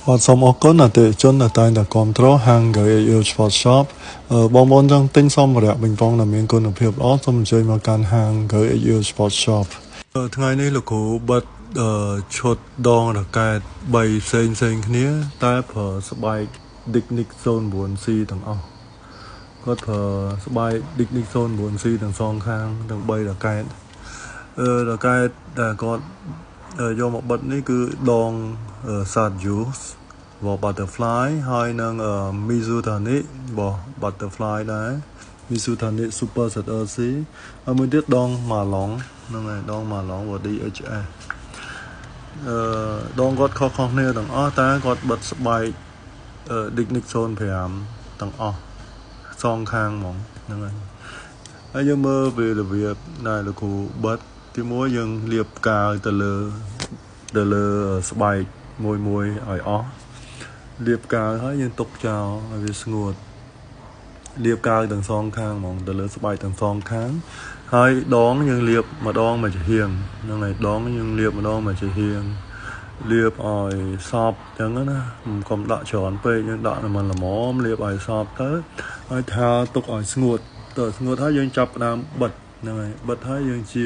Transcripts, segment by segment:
បាទសូមអរគុណអតិថិជនដែលតែងតែគាំទ្រហាង Gay Sport Shop បងប្អូនចង់ទិញសម្ភារៈប៊ីងប៉ុងដែលមានគុណភាពល្អសូមអញ្ជើញមកកាន់ហាង Gay Sport Shop ថ្ងៃនេះលោកគ្រូបិទឈុតដងរ៉ាកែត3ផ្សេងផ្សេងគ្នា តែប្រើស្បែក Dignics 09C ទាំងអស់គាត់ប្រើស្បែក Dignics 09C ទាំងសងខាងទាំង3រ៉ាកែតរ៉ាកែតដែលគាត់យកមកបិទនេះគឺដង Sadus របស់ Butterfly ហើយនឹង Mizutani របស់ Butterfly ដែរ Mizutani Super ZRC ហើយមួយទៀតដង Malong ហ្នឹងហើយដង Malong របស់ DHS ដងគាត់ខុសៗគ្នាទាំងអស់តែគាត់បិទស្បែក Dignics 05ទាំងអស់សងខាងហ្មងហ្នឹងហើយហើយយើងមើលពីរបៀបដែលលោកគ្រូបិទទីមួយយើងលាបកាវទៅលើស្បែកមួយមួយឲ្យអស់លាបកាវហើយយើងទុកចោលឲ្យវាស្ងួតលាបកាវទាំងសងខាងហ្មងទៅលើស្បែកទាំងសងខាងហើយដងយើងលាបម្ដងមួយចំហៀងហ្នឹងហើយដងយើងលាបម្ដងមួយចំហៀងលាបឲ្យសពអញ្ចឹងណាកុំដាក់ច្រើនពេកយើងដាក់តែមិនល្មមលាបឲ្យសពទៅហើយថាទុកឲ្យស្ងួតទៅស្ងួតហើយយើងចាប់ផ្ដើមបិទហ្នឹងហើយបិទហើយយើងជា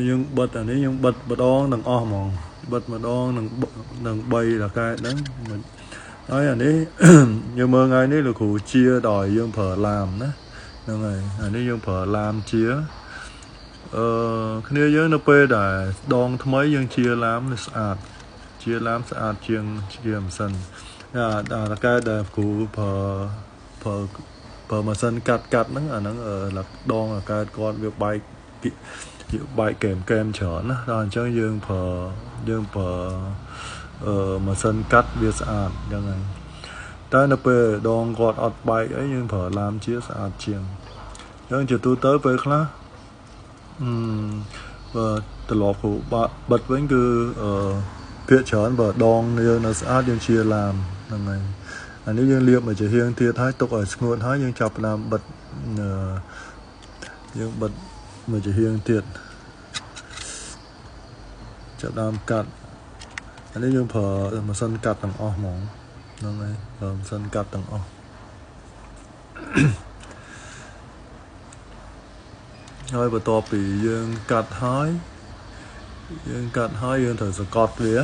យើងបិទអានេះយើងបិទម្ដងទាំងអស់ហ្មងបិទម្ដងនឹងនឹង3រ៉ាកែតហ្នឹងហើយអានេះយើងមើលថ្ងៃនេះលោកគ្រូជាដោយយើងប្រើឡាមណាហ្នឹងហើយអានេះយើងប្រើឡាមជាគ្នាយើងនៅពេលដែលដងថ្មីយើងជាឡាមនេះស្អាតជាឡាមស្អាតជាងជាម៉ាស៊ីនអារ៉ាកែតដែលគ្រូប្រើប្រើប្រើម៉ាស៊ីនកាត់កាត់ហ្នឹងអាហ្នឹងដងរ៉ាកែតគាត់វាបែកវាបែកកែមកែមច្រើនណាដល់អញ្ចឹងយើងប្រើម៉ាស៊ីនកាត់វាស្អាតអញ្ចឹងហើយតែនៅពេលដងគាត់អត់បែកអីយើងប្រើឡាមជាស្អាតជាងអញ្ចឹងជាទូទៅពេលខ្លះអឺបើត្រឡប់គ្រូបិទវិញគឺអឺភាកច្រើនបើដងយើងនៅស្អាតយើងជាឡាមហ្នឹងហើយអានេះយើងលាបមកជាហៀងទៀតហើយទុកឲ្យស្ងួតហើយយើងចាប់ផ្ដើមបិទយើងបិទមកជាហៀងទៀតចាប់ដើមកាត់អានេះយើងប្រើម៉ាស៊ីនកាត់ទាំងអស់ហ្មងហ្នឹងហើយប្រើម៉ាស៊ីនកាត់ទាំងអស់ហើយបន្ទាប់ពីយើងកាត់ហើយយើងកាត់ហើយយើងត្រូវសកត់វា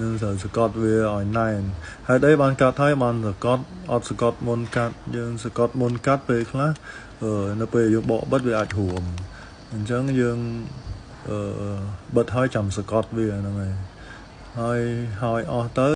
យើងត្រូវសកត់វាឲ្យណែនហើយអីបានកាត់ហើយបានសកត់អត់សកត់មុនកាត់យើងសកត់មុនកាត់ពេលខ្លះនៅពេលយើងបកបិទវាអាចរួមអញ្ចឹងយើងបិទហើយចាំសកត់វាហ្នឹងហើយហើយហើយអស់ទៅ